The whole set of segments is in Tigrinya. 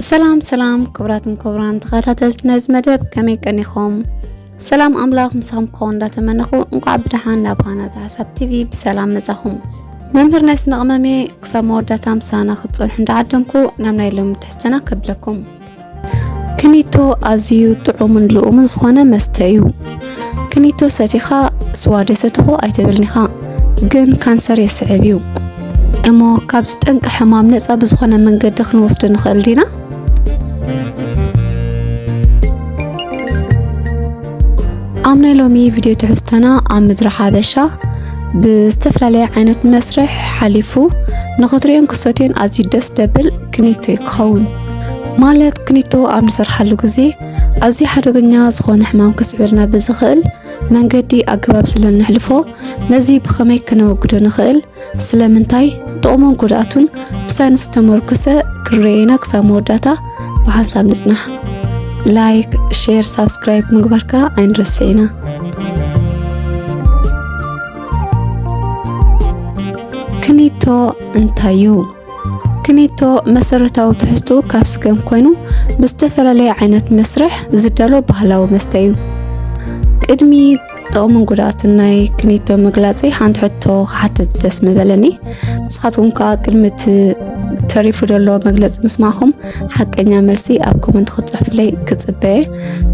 ሰላም ሰላም ክቡራትን ክቡራን ተኸታተልቲ ነዚ መደብ፣ ከመይ ቀኒኹም? ሰላም ኣምላኽ ምሳኹም ክኸውን እንዳተመነኹ፣ እንቋዕ ብደሓን ናብ ሃናጺ ሓሳብ ቲቪ ብሰላም መጻኹም። መምህር ናይ ስነ ቅመም እየ። ክሳብ መወዳእታ ምሳና ክትጸንሑ እንዳዓደምኩ ናብ ናይ ሎሚ ትሕዝቶና ከብለኩም። ክኒቶ ኣዝዩ ጥዑምን ልኡምን ዝኾነ መስተ እዩ። ክኒቶ ሰቲኻ ስዋ ዶ ሰተኹ ኣይትብልን ኢኻ፣ ግን ካንሰር የስዕብ እዩ። እሞ ካብዚ ጠንቂ ሕማም ነጻ ብዝኾነ መንገዲ ክንወስዶ ንኽእል ዲና? ኣብ ናይ ሎሚ ቪድዮ ትሕዝቶና ኣብ ምድሪ ሓበሻ ብዝተፈላለየ ዓይነት መስርሕ ሓሊፉ ንኽትሪኦን ክሰትዮን ኣዝዩ ደስ ደብል ክኒቶ እዩ ክኸውን። ማለት ክኒቶ ኣብ ንሰርሓሉ ግዜ ኣዝዩ ሓደገኛ ዝኾነ ሕማም ከስዕበልና ብዝኽእል መንገዲ ኣገባብ ስለ ነሕልፎ፣ ነዚ ብኸመይ ከነወግዶ ንኽእል፣ ስለምንታይ፣ ጥቕሙን ጉድኣቱን ብሳይንስ ዝተመርኮሰ ክንርእዮ ኢና። ክሳብ መወዳእታ ብሓንሳብ ንጽናሕ። ላይክ፣ ሼር፣ ሳብስክራይብ ምግባርካ ኣይንረስዕ ኢና። ክኒቶ እንታይ እዩ? ክኒቶ መሰረታዊ ትሕዝትኡ ካብ ስገም ኮይኑ ብዝተፈላለየ ዓይነት መስርሕ ዝዳሎ ባህላዊ መስተ እዩ። ቅድሚ ጥቕምን ጉድኣትን ናይ ክኒቶ ምግላጸይ ሓንቲ ሕቶ ክሓትት ደስ ምበለኒ። ንስኻትኩም ከኣ ቅድሚ እቲ ተሪፉ ዘሎ መግለጺ ምስማዕኩም ሓቀኛ መልሲ ኣብ ኮመንት ክትጽሕፉለይ ክጽበ እየ።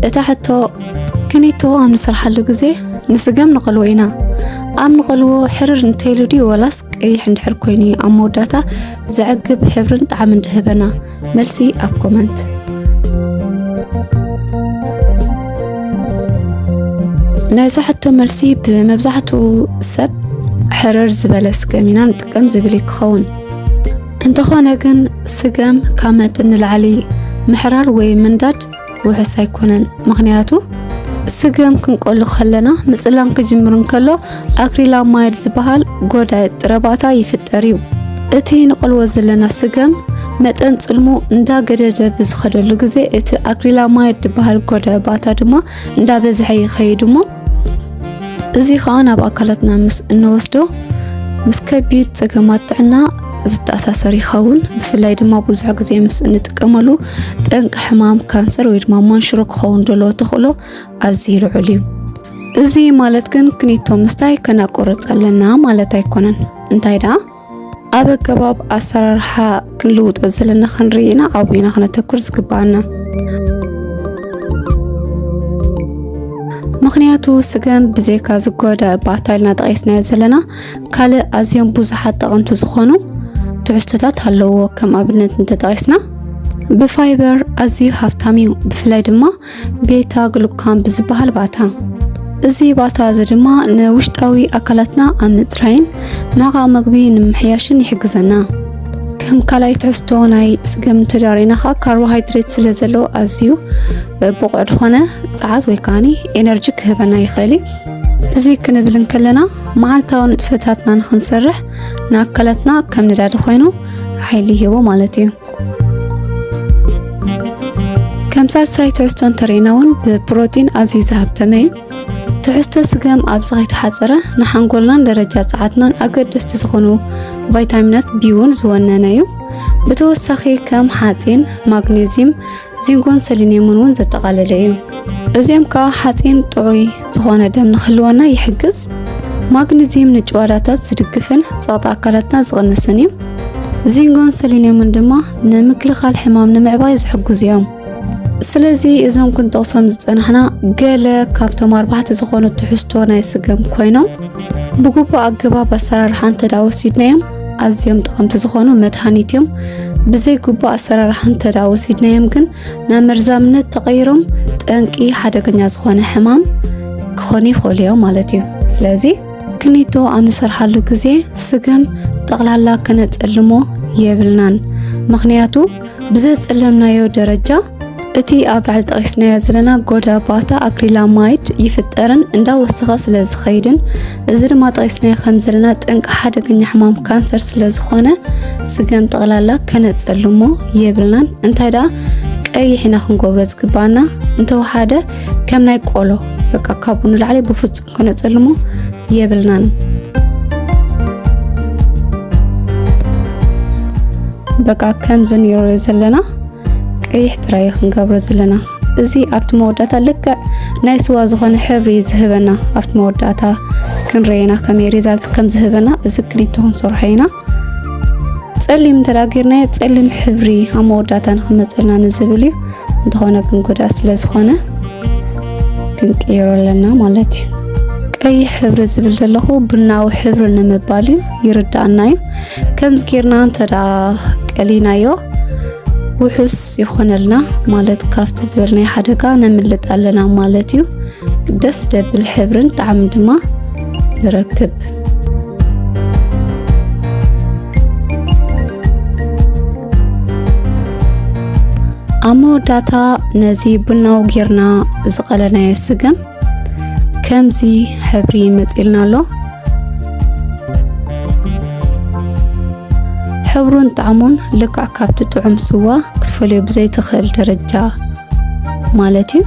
እታ ሕቶ፣ ክኒቶ ኣብ ንሰርሓሉ ግዜ ንስገም ንቐልዎ ኢና። ኣብ ንቐልዎ ሕርር እንተይሉ ድዩ ወላስ ቀይሕ እንድሕር ኮይኑ እዩ ኣብ መወዳእታ ዘዕግብ ሕብርን ጣዕምን ድህበና? መልሲ ኣብ ኮመንት። ናይዛ ሕቶ መልሲ ብመብዛሕትኡ ሰብ ሕርር ዝበለ ስገም ኢና ንጥቀም ዝብል እዩ ክኸውን። እንተኾነ ግን ስገም ካብ መጠን ንላዕሊ ምሕራር ወይ ምንዳድ ውሑስ ኣይኮነን። ምኽንያቱ ስገም ክንቆሉ ከለና ምጽላም ክጅምር እንከሎ ኣክሪላማይድ ዝበሃል ጎዳኢ ጥረ ባእታ ይፍጠር እዩ። እቲ ንቆልዎ ዘለና ስገም መጠን ጽልሙ እንዳገደደ ብዝኸደሉ ግዜ እቲ ኣክሪላማይድ ዝበሃል ጎዳኢ ባእታ ድማ እንዳበዝሐ ይኸይድ እሞ እዚ ኸኣ ናብ ኣካላትና ምስ እንወስዶ ምስ ከቢድ ጸገማት ጥዕና ዝተኣሳሰር ይኸውን። ብፍላይ ድማ ብዙሕ ግዜ ምስ እንጥቀመሉ ጠንቂ ሕማም ካንሰር ወይ ድማ መንሽሮ ክኸውን ዘለዎ ተኽእሎ ኣዝዩ ልዑል እዩ። እዚ ማለት ግን ክኒቶ ምስታይ ከነቋርጽ ኣለና ማለት ኣይኮነን። እንታይ ደኣ? ኣብ ኣገባብ ኣሰራርሓ ክንልውጦ ዘለና ክንርኢ ኢና ኣብኡ ኢና ክነተኩር ዝግብኣና። ምኽንያቱ ስገም ብዘይካ ዝጎድእ ባእታ ኢልና ጠቒስናዮ ዘለና ካልእ ኣዝዮም ብዙሓት ጠቐምቲ ዝኾኑ ትሕዝቶታት ኣለውዎ። ከም ኣብነት እንተጠቒስና ብፋይበር ኣዝዩ ሃብታም እዩ። ብፍላይ ድማ ቤታ ግሉካን ብዝበሃል ባእታ። እዚ ባእታ እዚ ድማ ንውሽጣዊ ኣካላትና ኣብ ምጽራይን ምዕቓብ መግቢ ንምምሕያሽን ይሕግዘና። ከም ካልኣይ ትሕዝቶ ናይ ስገም እንተዳሪና ኸኣ ካርቦሃይድሬት ስለ ዘለዎ ኣዝዩ ብቑዕ ዝኾነ ጸዓት ወይ ከኣኒ ኤነርጂ ክህበና ይኽእል እዩ። እዚ ክንብል እንከለና መዓልታዊ ንጥፈታትና ንኽንሰርሕ ንኣካላትና ከም ነዳዲ ኮይኑ ሓይሊ ይህቦ ማለት እዩ። ከም ሳልሳይ ትሕዝቶ እንተሪእና እውን ብፕሮቲን ኣዝዩ ዝሃብተመ እዩ። ትሕዝቶ ስገም ኣብዚ ከይተሓጸረ ንሓንጎልናን ደረጃ ጸዓትናን ኣገደስቲ ዝኾኑ ቫይታሚናት ቢ እውን ዝወነነ እዩ። ብተወሳኺ ከም ሓጺን፣ ማግኔዚየም፣ ዚንጎን ሰሊንየምን እውን ዘጠቓለለ እዩ። እዚኦም ከኣ ሓጺን ጥዑይ ዝኾነ ደም ንክህልወና ይሕግዝ። ማግኒዚየም ንጭዋዳታት ዝድግፍን ጸቕጢ ኣካላትና ዝቕንስን እዩ። ዚንጎን ሰሊንየምን ድማ ንምክልኻል ሕማም ንምዕባይ ዝሕግዙ እዮም። ስለዚ እዞም ክንጠቕሶም ዝጸናሕና ገለ ካብቶም ኣርባሕቲ ዝኾኑ ትሕዝቶ ናይ ስገም ኮይኖም ብግቡእ ኣገባብ ኣሰራርሓ እንተ ደኣ ወሲድናዮም ኣዝዮም ጠቐምቲ ዝኾኑ መድሃኒት እዮም። ብዘይ ግቡእ ኣሰራርሓ እንተ ደኣ ወሲድናዮም ግን ናብ መርዛምነት ተቐይሮም ጠንቂ ሓደገኛ ዝኾነ ሕማም ክኾኑ ይኽእሉ እዮም ማለት እዩ። ስለዚ ክኒቶ ኣብ ንሰርሓሉ ግዜ ስገም ጠቕላላ ከነጸልሞ የብልናን። ምኽንያቱ ብዘጸለምናዮ ደረጃ እቲ ኣብ ላዕሊ ጠቒስናዮ ዘለና ጎዳ ባታ ኣክሪላማይድ ይፍጠርን እንዳወሰኸ ስለ ዝኸይድን እዚ ድማ ጠቒስናዮ ከም ዘለና ጠንቂ ሓደገኛ ሕማም ካንሰር ስለ ዝኾነ ስገም ጠቕላላ ከነጸልሞ የብልናን። እንታይ ደኣ ቀይሕ ኢና ክንገብሮ ዝግባና። እንተወሓደ ከም ናይ ቆሎ በቃ ካብኡ ንላዕሊ ብፍጹም ከነጸልሞ የብልናን። በቃ ከምዚ ንሪኦ ዘለና ቀይሕ ጥራይ ክንገብሮ ዘለና። እዚ ኣብቲ መወዳእታ ልክዕ ናይ ስዋ ዝኾነ ሕብሪ ዝህበና ኣብቲ መወዳእታ ክንረየና ከመይ ሪዛልት ከም ዝህበና እዚ ክኒቶ ክንሰርሖ ኢና። ጸሊም እንተ ደኣ ጌርናዮ ጸሊም ሕብሪ ኣብ መወዳእታ ንኽመጸልና ንዝብል እዩ። እንተኾነ ግን ጎዳእ ስለ ዝኾነ ክንቅይሮ ኣለና ማለት እዩ። ቀይሕ ሕብሪ ዝብል ዘለኹ ቡናዊ ሕብሪ ንምባል እዩ፣ ይርዳእና እዩ። ከምዚ ጌርና እንተ ደኣ ቀሊናዮ ውሑስ ይኾነልና ማለት ካብቲ ዝበልናዮ ሓደጋ ነምልጥ ኣለና ማለት እዩ። ደስ ደብል ሕብርን ጣዕሚ ድማ ይረክብ። ኣብ መወዳእታ ነዚ ቡናዊ ጌርና ዝቐለናዮ ስገም ከምዚ ሕብሪ መጺልና ኣሎ። ሕብሩን ጣዕሙን ልክዕ ካብቲ ጥዑም ስዋ ክትፈልዮ ብዘይትኽእል ደረጃ ማለት እዩ።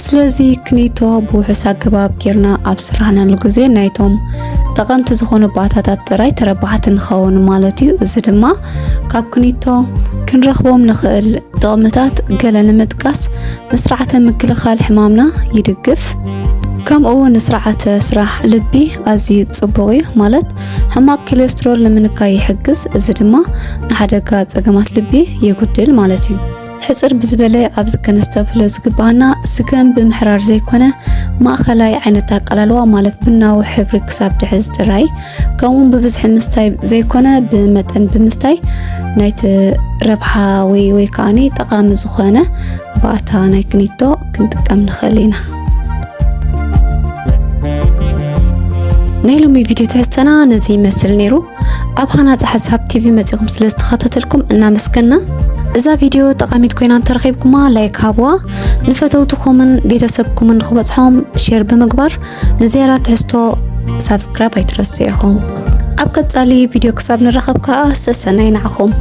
ስለዚ ክኒቶ ብውሑስ ኣገባብ ጌርና ኣብ ስራሕናሉ ግዜ ናይቶም ጠቐምቲ ዝኾኑ ባእታታት ጥራይ ተረባሕቲ ንኸውን ማለት እዩ። እዚ ድማ ካብ ክኒቶ ክንረኽቦም ንኽእል ጥቕምታት ገለ ንምጥቃስ፣ ንስርዓተ ምክልኻል ሕማምና ይድግፍ። ከምኡ እውን ንስርዓተ ስራሕ ልቢ ኣዝዩ ጽቡቕ እዩ፣ ማለት ሕማቕ ኮሌስትሮል ንምንካይ ይሕግዝ። እዚ ድማ ንሓደጋ ጸገማት ልቢ የጉድል ማለት እዩ። ሕጽር ብዝበለ ኣብዚ ከነስተብህሎ ዝግባኣና ስገም ብምሕራር ዘይኮነ ማእኸላይ ዓይነት ኣቀላልዋ ማለት ቡናዊ ሕብሪ ክሳብ ድሕዝ ጥራይ፣ ከምኡ እውን ብብዝሒ ምስታይ ዘይኮነ ብመጠን ብምስታይ ናይቲ ረብሓ ወይ ወይ ከዓኒ ጠቓሚ ዝኾነ ባእታ ናይ ክኒቶ ክንጥቀም ንኽእል ኢና። ናይ ሎሚ ቪድዮ ትሕዝተና ነዚ ይመስል ነይሩ። ኣብ ሃናፂ ሓሳብ ቲቪ መፂኹም ስለ ዝተኸታተልኩም እናመስገና። እዛ ቪድዮ ጠቓሚት ኮይና እንተረኺብኩማ ላይክ ሃብዋ፣ ንፈተውትኹምን ቤተሰብኩምን ንኽበፅሖም ሼር ብምግባር ንዝያዳ ትሕዝቶ ሳብስክራይብ ኣይትረስዑ ኢኹም። ኣብ ቀፃሊ ቪድዮ ክሳብ ንራኸብ ከዓ ሰሰናይ ንዓኹም።